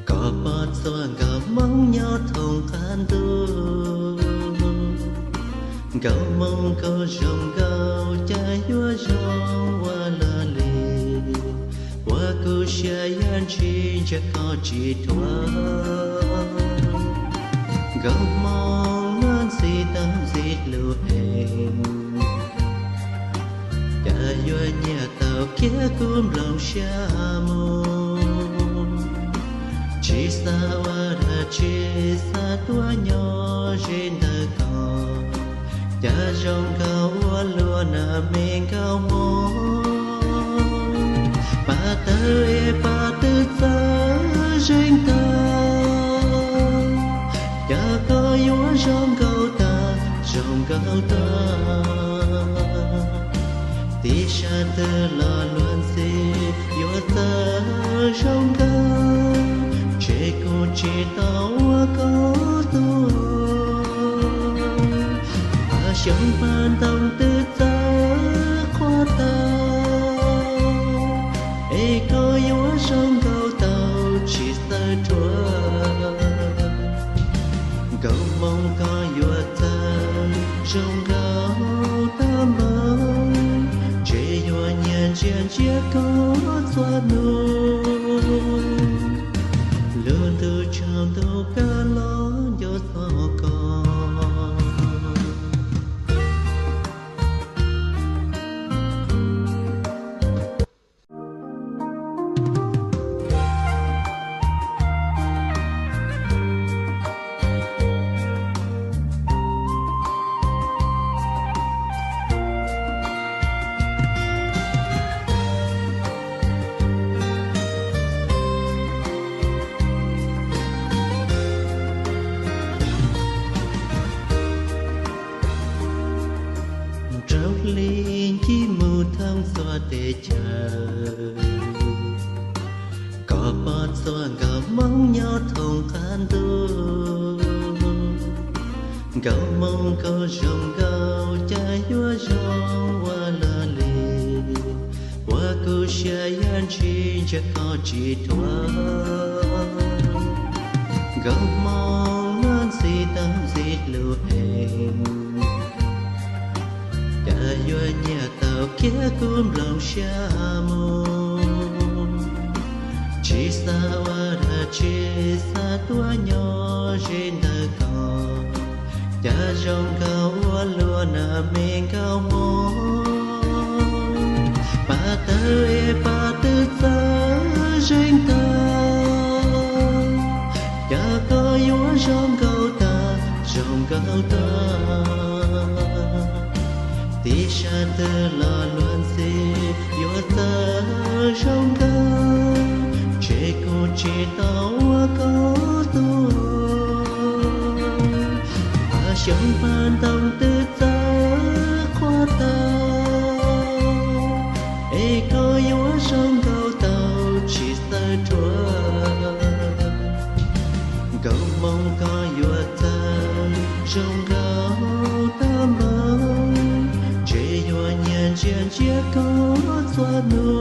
Koj pom txhua nkauj Hmoob nyob thoob qab ntuj, nkauj Hmoob nkauj zoo nkauj cas yuav zoo ua luaj li. Ua kuv siab yam ntshis ntsia koj tsis dhuav, nkauj Hmoob muaj ntxim tau ntxim hlub heev, cas yuav nyiam tau kiag kuv nplooj siab mus. Tsis xav ua dab tsi, xav tuaj nyob ze ntawm koj, cas zoo nkauj ua luaj na me nkauj Hmoob. Pab tawg es pab twb txawj zeeg tag, cas koj yuav zoo nkauj tag zoo nkauj tag. Tib sab twg los luag ntxhi yuav txawj zoo nkauj, ntshe kuv tsis tau ua koj tug. Pab xyoob pab ntoo twb txawj qhuav tag, es koj yuav zoo nkauj tau tsis txawj dhuav. Nkauj Hmoob koj yuav txawj zoo nkauj tag npaum, ntshe yuav nyiam ntsia ntsia koj txhua hnub. Lub ntuj tsaus ntuj kab los nco txog koj. Rau hli ncig mus thoob txhua teb chaws, koj pom txhua nkauj Hmoob nyob thoob qab ntuj, nkauj Hmoob nkauj zoo nkauj cas yuav zoo ua luaj li. Ua kuv siab yam ntshis ntsia koj tsis dhuav, nkauj Hmoob muaj ntxim tau ntxim hlub heev, cas yuav nyiam tau kiag kuv nplooj siab mus. Tsis xav ua dab tsi, xav tuaj nyob ze ntawm koj, cas zoo nkauj ua luaj na me nkauj Hmoob. Pab tawg es pab twb txawj zeeg tag, cas koj yuav zoo nkauj tag zoo nkauj tag. Tib sab twg los luag ntxhi yuav txawj zoo nkauj, ntshe kuv tsis tau ua koj tug. Pab xyoob pab ntoo twb txawj qhuav tag, es koj yuav zoo nkauj tau tsis txawj dhuav. Nkauj Hmoob koj yuav txawj zoo nkauj tag npaum, ntshe yuav nyiam ntsia ntsia koj txhua hnub.